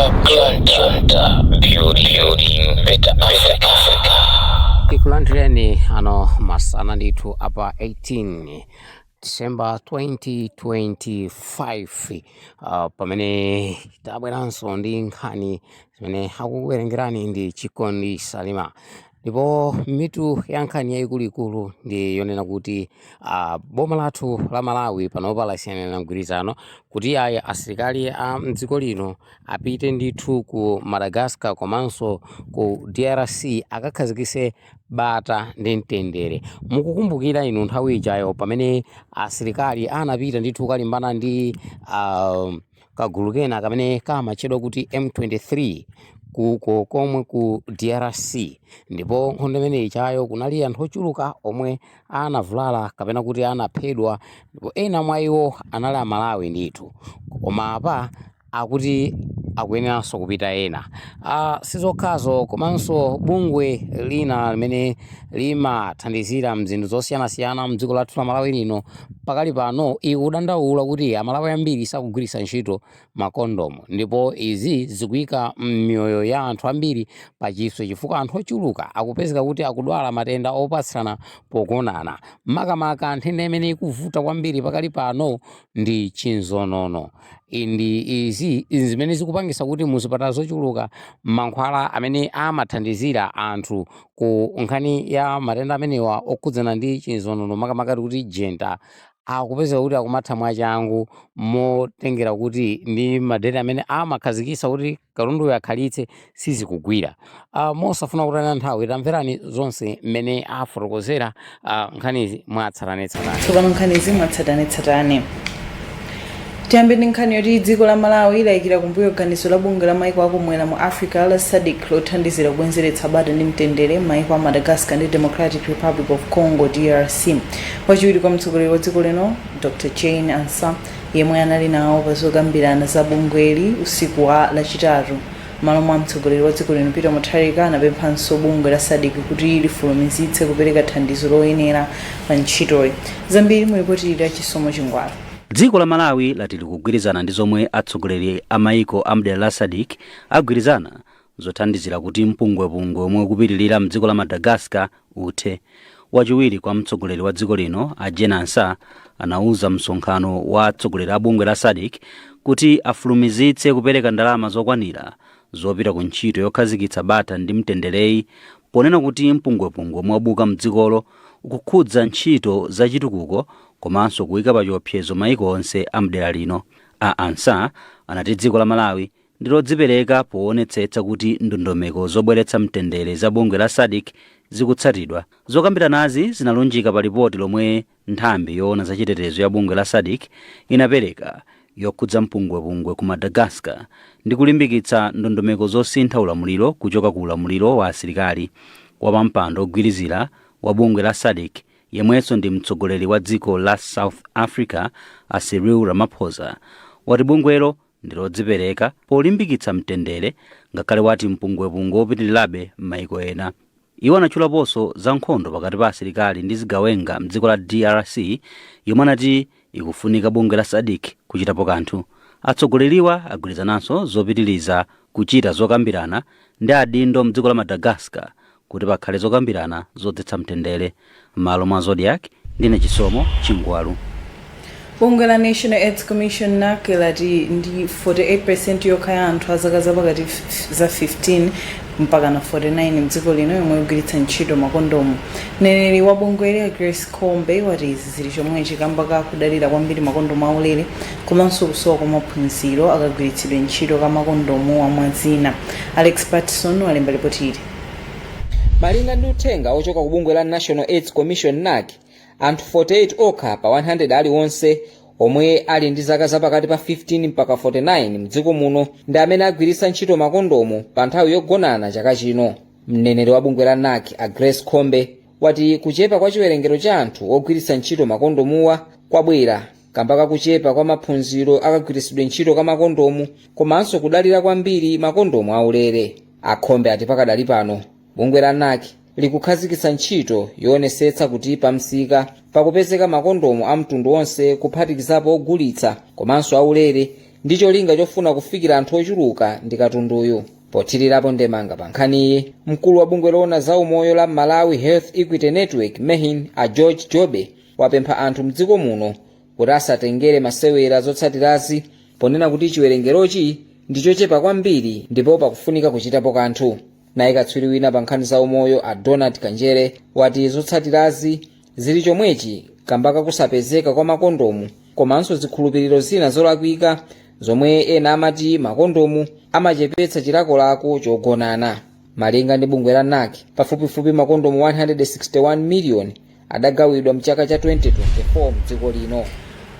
Junta, building better Africa. Tikulandireni ano masana ndithu apa 18 December 2025, pamene tabweranso ndi nkhani zimene akukuwerengerani ndi Chikondi Salima. Ndipo mitu ya nkhani yayikuluikulu ndi yonena kuti boma lathu la Malawi panopa lasiyana mgwirizano kuti ayi, asilikali a mdziko lino apite ndithu ku Madagascar komanso ku DRC akakhazikitse bata ndi mtendere. Mukukumbukira inu nthawi ijayo pamene asilikali anapita ndithu kukalimbana ndi kagulu kena kamene kamatchedwa kuti M23 kuko komwe ku DRC? Ndipo nkhondo imeneyi ijayo kunali anthu ochuluka omwe anavulala kapena kuti anaphedwa, ndipo ena mwa iwo anali Amalawi ndithu. Koma apa akuti akuyeneranso kupita ena. Sizokhazo, komanso bungwe lina limene limathandizira mzinthu zosiyanasiyana mdziko lathu la Malawi lino pakali pano ikudandaula kuti Amalawi ambiri sakugwiritsa ntchito makondomu, ndipo izi zikuyika miyoyo ya anthu ambiri pachiswe, chifukwa anthu ochuluka akupezeka kuti akudwala matenda opatsirana pogonana. Makamaka nthenda imene ikuvuta kwambiri pakali pano ndi chinzonono. Ndi izi zimene zikupangisa kuti muzipatala zochuluka mankhwala amene amathandizira anthu ku nkhani ya matenda amenewa okhudzana ndi chinzonono, makamaka kuti jenda, akupezeka kuti akumatha mwachangu, motengera kuti ndi madeti amene amakhazikitsa kuti katunduyo akhalitse sizikugwira. Mosafuna kutaya nthawi, tamverani zonse mmene afotokozera nkhanizi mwatsatanetsatane. Tsopano nkhanizi mwatsatanetsatane. Tiyambe ndi nkhani yoti dziko la Malawi layikira kumbuyo ganizo la bungwe la maiko akumwera mu Africa la SADC lothandizira kubwezeretsa bata ndi mtendere m'maiko a Madagascar ndi Democratic Republic of Congo, DRC. Wachiwiri kwa mtsogoleri wa dziko lino, Dr Jane Ansah, yemwe anali nawo pa zokambirana za bungweli usiku wa Lachitatu malo mwa mtsogoleri wa dziko lino Peter Mutharika, anapemphanso bungwe la SADC kuti lifulumizitse kupereka thandizo loyenera pa ntchitoyi. Zambiri mu ripoti la Chisomo Chingwala. Dziko la Malawi lati likugwirizana ndi zomwe atsogoleri a maiko a mdera la SADC agwirizana zothandizira kuti mpungwepungwe omwe ukupitirira mdziko la Madagascar uthe. Wachiwiri kwa mtsogoleri wa dziko lino, a Jane Ansah, anauza msonkhano wa atsogoleri a bungwe la SADC kuti afulumizitse kupereka ndalama zokwanira zopita ku ntchito yokhazikitsa bata ndi mtendereyi, ponena kuti mpungwepungwe omwe wabuka mdzikolo ukukhudza ntchito zachitukuko komanso kuyika pa chiopsezo maiko onse a mdera lino. A Ansah anati dziko la Malawi ndi lodzipereka poonetsetsa kuti ndondomeko zobweretsa mtendere za bungwe la SADC zikutsatidwa. Zokambiranazi zinalunjika pa lipoti lomwe nthambi yoona zachitetezo ya bungwe la SADC inapereka yokhudza mpungwepungwe ku Madagascar ndi kulimbikitsa ndondomeko zosintha ulamuliro kuchoka ku ulamuliro wa asilikali. Wapampando ogwirizira wa bungwe la SADC, yemwenso ndi mtsogoleri wa dziko la South Africa, a Cyril Ramaphosa, wati bungwelo ndi lodzipereka polimbikitsa mtendere, ngakhale wati mpungwepungwe wopitirirabe m'maiko ena. Iwo anatchulaponso za nkhondo pakati pa asilikali ndi zigawenga mdziko la DRC, yomwe anati ikufunika bungwe la SADC kuchitapo kanthu. Atsogoleriwa agwirizananso zopitiriza kuchita zokambirana ndi adindo mdziko la Madagascar kuti pakhale zokambirana zodzetsa mtendere. M'malo mwa Zodiak, ndine Chisomo Chingwalu. Bungwe la National AIDS Commission, NAC, lati ndi 48% yokha ya anthu a zaka zapakati za 15 mpaka na 49 mdziko lino yomwe ikugwiritsa ntchito makondomu. Mneneri wa bungweli, Grace Khombe, wati izi zili chomwechi kamba ka kudalira kwambiri makondomu aulere komanso kusowa kwa maphunziro akagwiritsidwe ntchito ka makondomu amwazina. Alex Patson walemba ripoti ili. Malinga ndi uthenga ochoka ku bungwe la National AIDS Commission, NAC, anthu 48 okha pa 100 aliwonse omwe ali ndi zaka zapakati pa 15 mpaka 49 mdziko muno ndi amene agwiritsa ntchito makondomu pa nthawi yogonana chaka chino. Mneneri wa bungwe la NAC, a Grace Khombe, wati kuchepa kwa chiwerengero cha anthu ogwiritsa ntchito makondomuwa kwabwera kamba kakuchepa kwa maphunziro akagwiritsidwe ntchito ka makondomu komanso kudalira kwambiri makondomu aulere. Akhombe ati pakadali pano bungwe la NAC likukhazikitsa ntchito yoonetsetsa kuti pamsika pakupezeka makondomu a mtundu wonse, kuphatikizapo ogulitsa komanso aulere. Ndi cholinga chofuna kufikira anthu ochuluka ndi katunduyu. Pothirirapo ndemanga pa nkhaniyi, mkulu wa bungwe loona za umoyo la Malawi Health Equity Network, MEHIN, a George Jobe, wapempha anthu mdziko muno kuti asatengere masewera zotsatirazi, ponena kuti chiwerengerochi ndi chochepa kwambiri ndipo pakufunika kuchitapo kanthu. Naye katswiri wina pa nkhani za umoyo, a Donald Kanjere, wati zotsatirazi zili chomwechi kamba kakusapezeka kwa makondomu komanso zikhulupiriro zina zolakwika zomwe ena amati makondomu amachepetsa chilakolako chogonana. Malinga ndi bungwe la NAC, pafupifupi makondomu 161 miliyoni adagawidwa mchaka cha 2024 mdziko lino.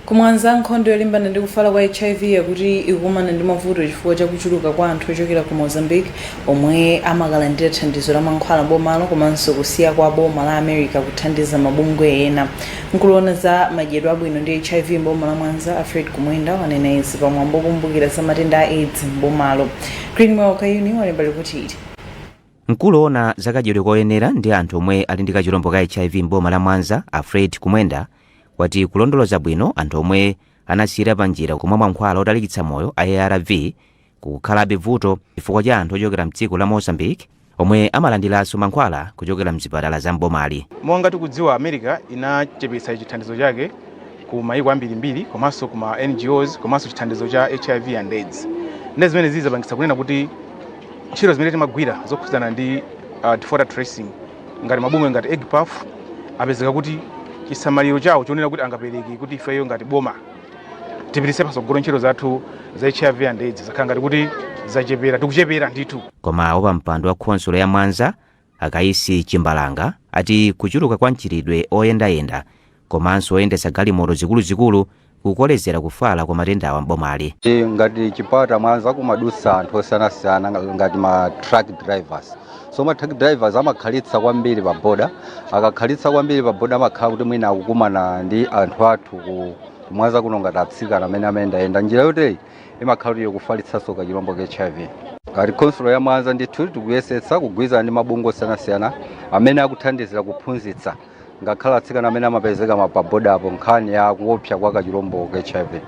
Kumwanza, nkhondo yolimbana ndi kufala kwa HIV yakuti ikukumana ndi mavuto chifukwa cha kuchuluka kwa anthu ochokera ku Mozambique omwe amakalandira thandizo la mankhwala bomalo, komanso kusiya kwa boma la America kuthandiza mabungwe ena. Mkulu woona za madyedwe abwino ndi HIV mboma la Mwanza, Alfred Kumwenda, wanena izi pamwambo okumbukira za matenda a AIDS mbomalo. Greenwell Kayuni walemba ripoti ili. Mkulu woona zakadyedwe koyenera ndi anthu omwe ali ndi kachilombo ka HIV mboma la Mwanza, Alfred Kumwenda, wati kulondoloza bwino anthu omwe anasiyira panjira kumwa mankhwala otalikitsa moyo a ARV kukukhalabe vuto chifukwa cha anthu ochokera mdziko la Mozambique omwe amalandiranso mankhwala kuchokera mzipatala za mbomali. Monga tikudziwa, America inachepetsa chithandizo chake ku mayiko ambirimbiri komanso kuma NGOs komanso chithandizo cha HIV and AIDS. Ndi zimene zizapangitsa kunena kuti ntchito zimene timagwira zokhudzana ndi defaulter tracing ngati mabungwe ngati EGPAF apezeka kuti chisamaliro chawo chonena kuti angapereke kuti ifeyo ngati boma tipitise patsogolo ntchito zathu za HIV and AIDS zakhala ngati kuti zachepera, tikuchepera ndithu. Koma wapampando wa khonsolo ya Mwanza, Akaisi Chimbalanga, ati kuchuluka kwa mchitidwe oyendayenda komanso oyendetsa galimoto zikuluzikulu kukolezera kufala kwa matendawa m'bomali. Ngati Chipata Mwanza kumadutsa anthu osiyanasiyana ngati ma truck drivers. So ma truck drivers amakhalitsa kwambiri pa boda. Akakhalitsa kwambiri pa boda, amakhala kuti mwina akukumana ndi anthu athu ku Mwanza kuno ngati atsikana amene amayendayenda njira yoteyi, imakhala kuti ikufalitsanso kachilombo ka HIV. Ngati khonsolo ya Mwanza ndithu tikuyesetsa kugwirizana ndi mabungwe osiyanasiyana amene akuthandizira kuphunzitsa ngakhala atsikana amene amapezeka pa bodapo nkhani ya kuopsa kwa kachilombo ka HIV.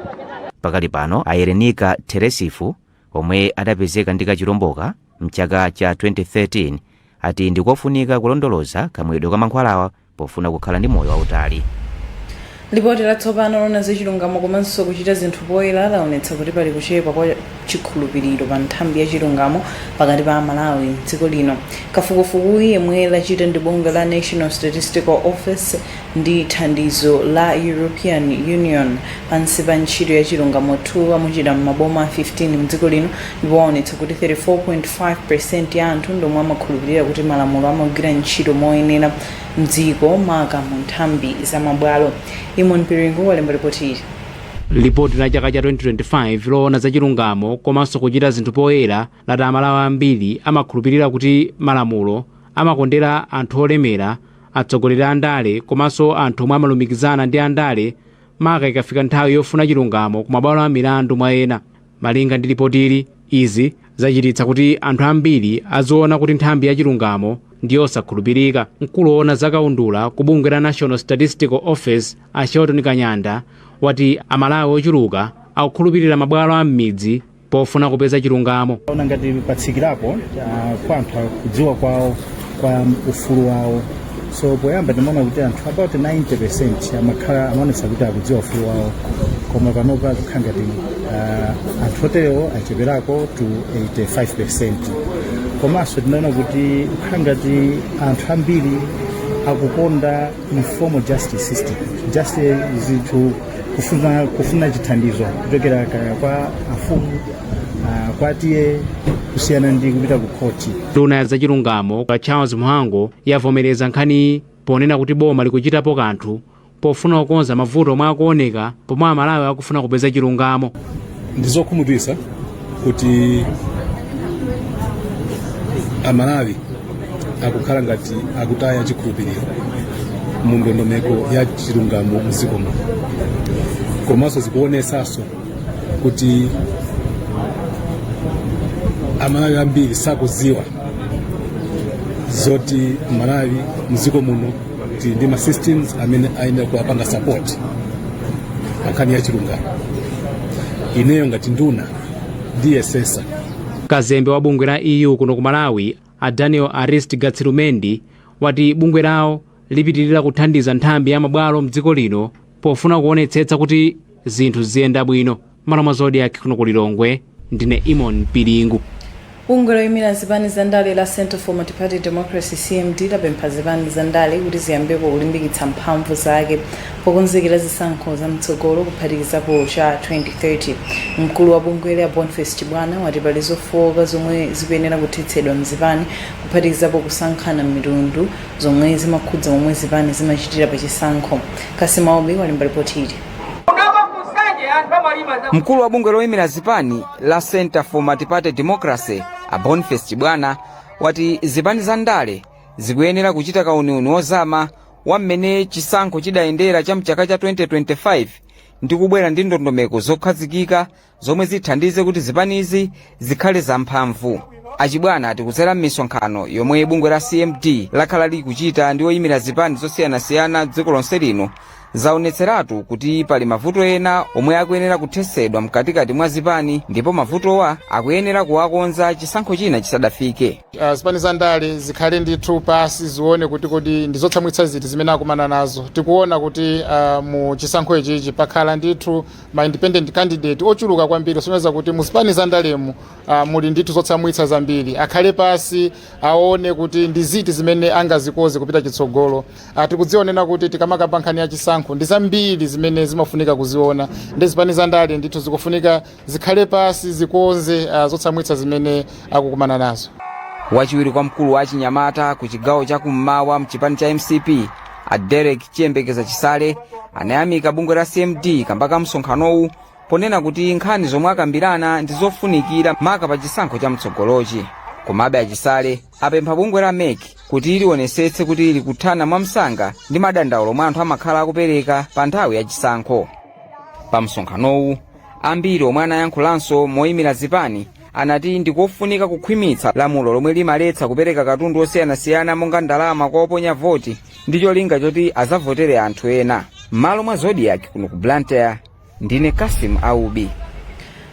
Pakali pano, Ayerenika Teresifu, omwe adapezeka ndi kachilomboka mchaka cha 2013, ati ndikofunika kulondoloza kamwedwe ka mankhwalawa pofuna kukhala ndi moyo wautali. Lipoti latsopano lona zachilungamo komanso kuchita zinthu poyera laonetsa kuti pali kuchepa kwa chikhulupiriro pa nthambi ya chilungamo pakati pa Amalawi mdziko lino. Kafukufukuyi, yemwe lachita ndi bungwe la National Statistical Office ndi thandizo la European Union pansi pa ntchito ya Chilungamo 2, amuchita m'maboma 15 mdziko lino, ndipo waonetsa kuti 34.5 ya anthu ndomwe amakhulupirira kuti malamulo amagwira ntchito moyenera mdziko, maka mu nthambi za mabwalo. Imon Piringu walemba ripoti ili. Lipoti la chaka cha 2025 loona za chilungamo komanso kuchita zinthu poyera lati Amalawi ambiri amakhulupirira kuti malamulo amakondera anthu olemera, atsogoleri a ndale komanso anthu omwe amalumikizana ndi andale, maka ikafika nthawi yofuna chilungamo ku mabwalo a milandu, mwa ena. Malinga ndi lipotili, izi zachititsa kuti anthu ambiri aziona kuti nthambi ya chilungamo ndi yosakhulupirika. Mkulu woona zakaundula ku bungwe la National Statistical Office, a Shelton Kanyanda, wati Amalawi ochuluka akukhulupirira mabwalo a m'midzi pofuna kupeza chilungamo. Ona ngati patsikirapo kwa anthu kudziwa kwawo kwa ufulu wawo. So poyamba timaona kuti anthu about 90% amakhala amaonetsa kuti akudziwa ufulu wawo, koma panopa kukhala ngati anthu oterewo acheperako to 85%. Komanso tinaona kuti kukhala ngati anthu ambiri akukonda informal justice system, just zinthu kufuna chithandizo kuchokera kaya kwa afumu, kwa tiye, kusiyana ndi kupita ku khoti. Nduna ya zachilungamo a Charles Mhango yavomereza nkhaniyi ponena kuti boma likuchitapo kanthu pofuna kukonza mavuto omwe akuoneka pomwe Amalawi akufuna kupeza chilungamo. Ndizokhumudwitsa kuti Amalawi akukhala ngati akutaya chikhulupiriro mu ndondomeko ya chilungamo mdziko muno, komanso zikuonesanso kuti Amalawi ambiri sakudziwa zoti Malawi mdziko muno tili ndi ma systems amene ayenera kuwapanga support pa nkhani ya chilungamo. Ineyo ngati nduna ndiyesesa. Kazembe wa bungwe la EU kuno ku Malawi, a Daniel Arist Gatsirumendi, wati bungwe lawo lipitirira kuthandiza nthambi ya mabwalo mdziko lino pofuna kuonetsetsa kuti zinthu ziyenda bwino. Malo mwa Zodiak kuno ku Lilongwe, ndine Imon Pilingu. Bungwe loyimira zipani za ndale la Center for Multiparty Democracy, CMD, lapempha zipani za ndale kuti ziyambepo kulimbikitsa mphamvu zake pokonzekera zisankho za mtsogolo, kuphatikizapo cha 2030. Mkulu wa bungweli, a Boniface Chibwana, wati pali zofowoka zomwe zikuyenera kuthetsedwa mzipani, kuphatikizapo kusankhana mitundu, zomwe zimakhudza momwe zipani zimachitira pa chisankho. Kasimaobi walemba ripoti ili. Mkulu wa bungwe loyimira zipani la Center for Multiparty Democracy, a Boniface Chibwana, wati zipani za ndale zikuyenera kuchita kauniuni wozama wa mmene chisankho chidayendera cha mchaka cha 2025 ndi kubwera ndi ndondomeko zokhazikika zomwe zithandize kuti zipanizi zikhale zamphamvu. Achibwana ati kudzera m'misonkhano yomwe bungwe la CMD lakhala likuchita ndi oyimira zipani zosiyanasiyana dziko lonse lino, zaonetseratu kuti pali mavuto ena omwe akuyenera kuthetsedwa mkatikati mwa zipani, ndipo mavutowa akuyenera kuwakonza chisankho china chisadafike. Zipani za ndale zikhale ndithu pasi, zione kuti kodi ndi zotsamwitsa ziti zimene akumana nazo. Tikuona kuti mu chisankho ichichi pakhala ndithu ma independent candidate ochuluka kwambiri, kusonyeza kuti mu zipani za ndalemu muli ndithu zotsamwitsa zambiri. Akhale pasi, aone kuti ndi ziti zimene angazikoze kupita chitsogolo. Tikudzionena kuti tikamakamba nkhani ya chisankho, ndi zambiri zimene zimafunika kuziona, ndi zipani za ndale ndithu zikufunika zikhale pasi, zikonze zotsamwitsa zimene akukumana nazo. Wachiwiri kwa mkulu wa achinyamata ku chigawo chakummawa mchipani cha MCP, a Derek Chiyembekeza Chisale, anayamika bungwe la CMD kamba ka msonkhanowu, ponena kuti nkhani zomwe akambirana ndi zofunikira maka pa chisankho cha mtsogolochi. Komabe achisale apempha bungwe la MEC kuti lionesetse kuti likuthana mwamsanga ndi madandaulo omwe anthu amakhala akupereka pa nthawi ya chisankho. Pa msonkhanowu, ambiri omwe anayankhulanso moyimira zipani anati ndikofunika kukhwimitsa lamulo lomwe limaletsa kupereka katundu osiyanasiyana monga ndalama kwa oponya voti ndi cholinga choti azavotere anthu ena. M'malo mwa Zodiak kuno ku Blantyre, ndine Kasim Aubi.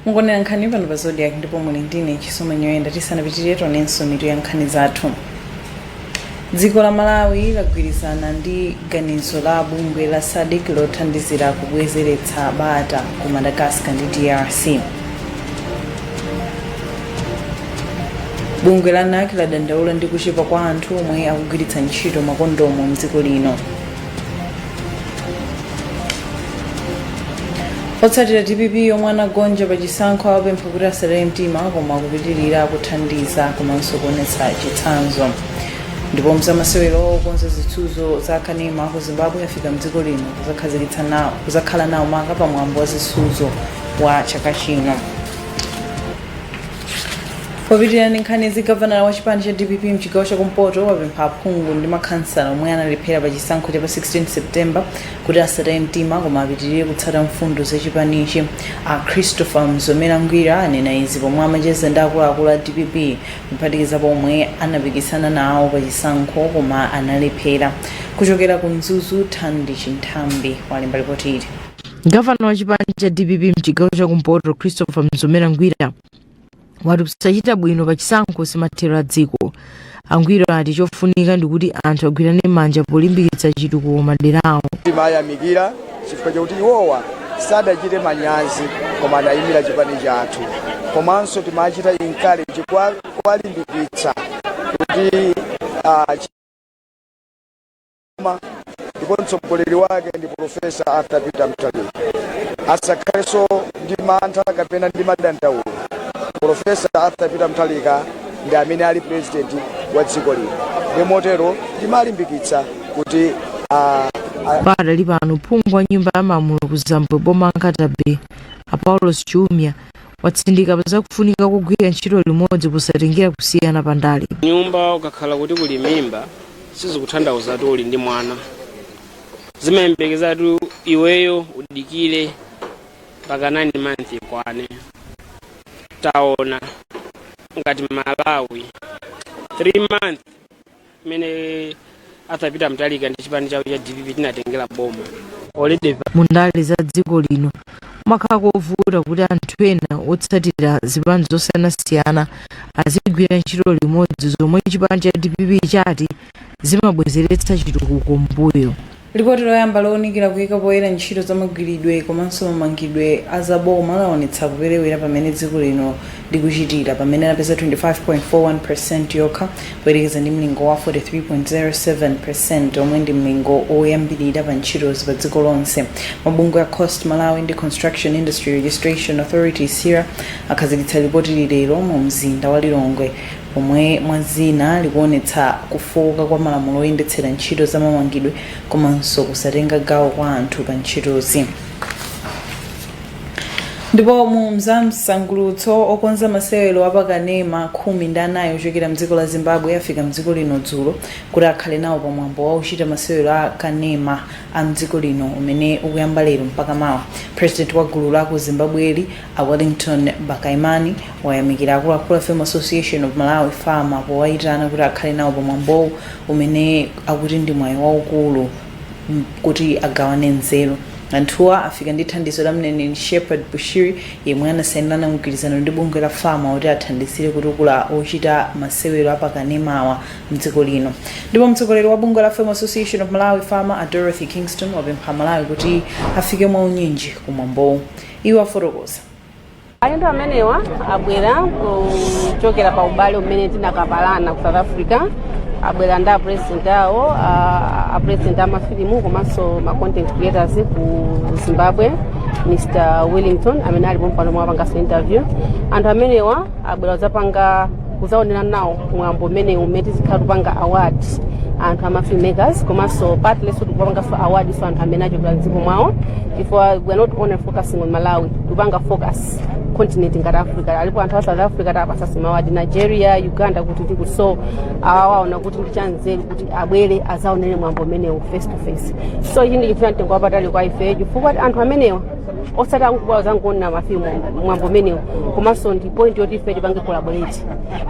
Mukuonera nkhani pano pa Zodiak ndipo muli ndine Chisomo Nyoyenda. Tisanapitirire, tionenso mitu ya nkhani zathu. Dziko la Malawi lagwirizana ndi ganizo la bungwe la SADC lothandizira kubwezeretsa bata ku Madagascar ndi DRC. Bungwe la NAC ladandaula ndi kuchepa kwa anthu omwe akugwiritsa ntchito makondomu mdziko lino. Otsatira DPP omwe anagonja pa chisankho awapempha kuti asataye mtima koma kupitirira kuthandiza komanso kuonetsa chitsanzo. Ndipo mzamasewero, okonza zitsuzo za kanema ku Zimbabwe afika mdziko lino kuzakhazikitsa nawo, kuzakhala nawo maka pa mwambo wa zitsuzo wa chaka chino. Popitirira ndi nkhanizi, gavanala wa chipani cha DPP mchigawo chakumpoto wapempha aphungu ndi makhansala omwe analephera pa chisankho cha pa 16 September kuti asataye mtima koma apitirire kutsata mfundo za chipanichi. A Christopher Mzomera Ngwira anena izi pomwe amacheza ndi akuluakulu a DPP, kuphatikizapo omwe anapikisana nawo pa chisankho koma analephera. Kuchokera ku Mzuzu, Thandi Chinthambi walemba ripoti ili. Gavana wa chipani cha DPP mchigawo chakumpoto, Christopher Mzomera Ngwira, wati kusachita bwino pa chisankho simathero a dziko. Angwira ati chofunika ndikuti anthu agwirane manja polimbikitsa chitukuko madera awo. Timayamikira chifukwa chakuti iwowa sadachite manyazi koma adayimira chipani chathu, komanso timachita encourage, kuwalimbikitsa kuti ndipo mtsogoleri wake ndi Profesa Arthur Peter Mutharika, asakhalenso ndi mantha kapena ndi madandaulo. Profesa Arthur Peter Mutharika ndi amene ali president wa dziko lino, ndi motero timalimbikitsa kuti Padali pano, phungu wa nyumba ya malamulo ku Zambwe boma Nkhata Bay, a Paulos Chiumia, watsindika zakufunika kugwira ntchito limodzi posatengera kusiyana pa ndale. Nyumba ukakhala kuti kuli mimba, sizikutanthauza kuti uli ndi mwana. Zimayembekezatu iweyo udikire mpaka 9 months ikwane. Taona ngati Malawi, 3 months imene Arthur Peter Mutharika ndi chipani chawo cha DPP tinatengera boma already. Mu ndale za dziko lino, Kumakhala kovuta kuti anthu ena otsatira zipani zosiyanasiyana azigwira ntchito limodzi, zomwe chipani cha DPP chati zimabwezeretsa chitukuko mbuyo. Lipoti loyamba lowunikira kuyika poyera ntchito zamagwiridwe komanso mamangidwe a zaboma laonetsa kuperewera pamene dziko lino likuchitira, pamene lapeza 25.41% yokha poyerekeza ndi mlingo wa 43.07% omwe ndi mlingo oyambirira pa ntchitozi pa dziko lonse. Mabungwe a CoST Malawi ndi Construction Industry Registration Authority, CIRA, akhazikitsa lipoti lero mu mzinda wa Lilongwe, pomwe mwazina likuonetsa kufoka kwa malamulo oyendetsera ntchito zamamangidwe komanso kusatenga gawo kwa anthu pa ntchitozi. Ndipo mu mzamsangulutso, okonza masewero apakanema 14 ochokera mdziko la Zimbabwe afika mdziko lino dzulo kuti akhale nawo pamwambo wa uchita masewero a kanema a mdziko lino umene ukuyamba lero mpaka mawa. President wa gulu la ku Zimbabweli, a Wellington Bakaimani, wayamikira akuluakulu a Film Association of Malawi, FAMA, powayitana kuti akhale nawo pamwambowu umene akuti ndi mwayi waukulu kuti agawane nzeru. Anthuwa afika ndi thandizo la mneneri Shepherd Bushiri, yemwe anasayinirana mgwirizano ndi bungwe la FAMA kuti athandizire kutukula ochita masewero apakanemawa mdziko lino. Ndipo mtsogoleri wa bungwe la Film Association of Malawi, FAMA, a Dorothy Kingston, wapempha Malawi kuti afike mwaunyinji kumwambowu. Iwo afotokoza. Alendo amenewa abwera kuchokera pa ubale umene tinakapalana ku South Africa. Abwera ndi apresident awo, apresident amafilimu komanso ma content creators ku Zimbabwe, Mr Wellington, amene ali pompano mwapanganso interview. Anthu amenewa abwera kudzapanga, kudzaonera nawo mwambo umene tizikhala tupanga award anthu ama filmmakers, komanso partly so tikupanganso award so anthu amene achokera mdziko mwawo, chifukwa we are not only focusing on Malawi, tikupanga focus continent ngati Africa. Alipo anthu a South Africa tapasa ma award, Nigeria, Uganda, kuti tikuti so awaona kuti ndi chanzeru kuti abwere azaonere mwambo umenewu face to face. So ichi ndi chinthu cha mtengo wapatali kwa ife, chifukwa anthu amenewa osati angubwera zangoona mafilimu mwambo umenewu, komanso ndi point yoti ife tipange collaborate,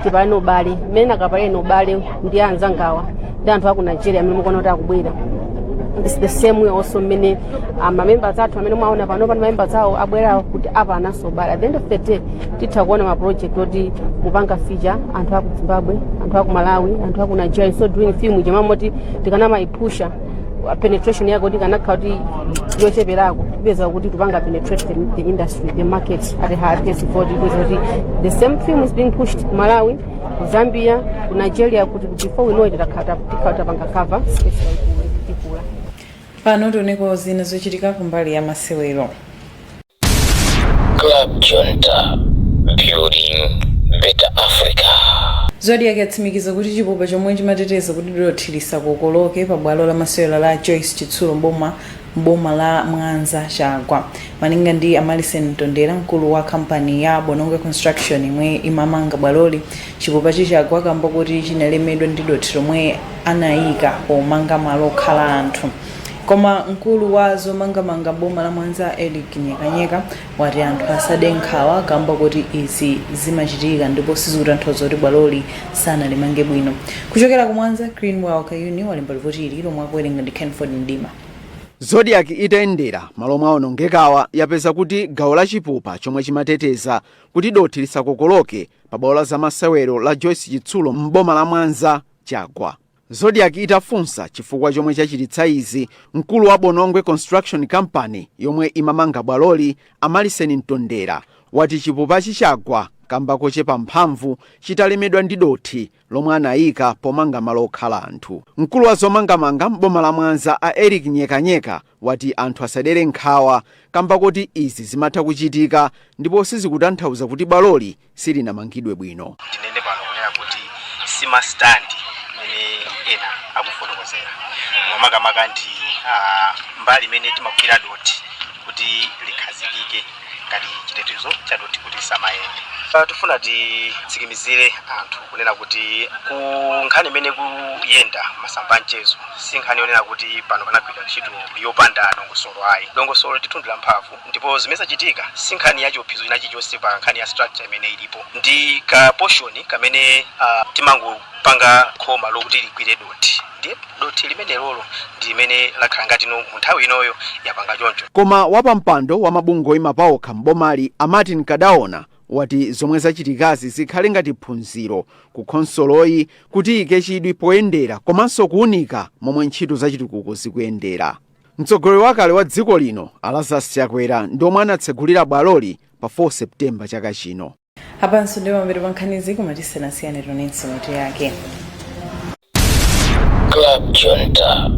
tipalane ubale mmene nakapalene ubale ndi anzangawa ndi anthu aku Nigeria amene mukuona kuti akubwera. It's the same way also mmene mamembers athu amene mwaona pano pano, mamembers awo abwera kuti apananso ubale. At the end of the day titha kuona ma project oti mupanga feature anthu aku Zimbabwe, anthu aku Malawi, anthu aku Nigeria. So doing film chamamoti tikanamaipusha penetration yako, kuti kanakhala kuti yocheperako, tipeza kuti tupanga penetrate the industry, the market at a higher pace, for kuti the same film is being pushed ku Malawi, ku Zambia, ku Nigeria, kuti before we know it tikhala tapanga cover space yaikulu, tikula. Pano tioneko zina zochitika kumbali ya masewero. Club Junta, building better Africa. Zodiak yatsimikiza kuti chipupa chomwe chimateteza kuti dothi lisakokoloke pa bwalo la masewero la Joyce Chitsulo mboma la Mwanza chagwa. Malinga ndi Amalison Mtondera, mkulu wa kampani ya Bonongwe Construction imwe imamanga bwaloli, chipupachi chagwa kamba kuti chinalemedwa ndi dothi lomwe anayika pomanga malo okhala anthu. Koma mkulu wa zomangamanga boma la Mwanza, Eric Nyekanyeka, wati anthu asade nkhawa kamba kuti izi zimachitika ndipo sizikutanthauza kuti bwaloli sanalimange bwino. Kuchokera ku Mwanza, Greenwell Kayuni walemba ripoti ili lomwe akuwerenga ndi Kenford Mdima. Zodiak itayendera malo omwe awonongekawa yapeza kuti gawo la chipupa chomwe chimateteza kuti dothi lisakokoloke pa bwalo la zamasewero la Joyce Chitsulo m'boma la Mwanza chagwa. Zodiak itafunsa chifukwa chomwe chachititsa izi, mkulu wa Bonongwe Construction Company yomwe imamanga bwaloli, Amalisen Mtondera, wati chipupachi chagwa kamba kochepa mphamvu chitalemedwa ndi dothi lomwe anayika pomanga malo okhala anthu. Mkulu wa zomangamanga m'boma la Mwanza, a Eric Nyekanyeka, wati anthu asadere nkhawa kamba kuti izi zimatha kuchitika ndipo sizikutanthauza kuti bwaloli silinamangidwe bwino. Ndinene pano kunena kuti simastandi imene ena akufotokozera, mwamakamaka ndi mbali imene timagwira dothi kuti likhazikike ngati chitetezo cha dothi kuti lisamayende. Tifuna titsimikizire anthu kunena kuti ku nkhani imene kuyenda masamba a mchezo si nkhani yonena kuti pano panagwidwa ntchito yopanda dongosolo ayi. Dongosolo ndithu ndi lamphamvu, ndipo zimene zachitika si nkhani ya chiopsezo china chilichonse pa nkhani ya structure imene ilipo. Ndi ka portion kamene timangopanga khoma lokuti ligwire dothi. Ndiye dothi limenelolo ndi limene lakhala ngati no mu nthawi inoyo yapanga choncho. Koma wapampando wa mabungwe oyima paokha m'bomali, a Martin Kadaona, wati zomwe zachitikazi zikhale ngati phunziro ku khonsoloyi kuti iyike chidwi poyendera komanso kuwunika momwe ntchito zachitukuko zikuyendera. Mtsogoleri wakale wa dziko lino, a Lazarus Chakwera, ndi omwe anatsegulira bwaloli pa 4 September chaka chino. Apanso ndi pamapeto pa nkhanizi, koma tisanasiyane tionenso mitu yake. Club Junta,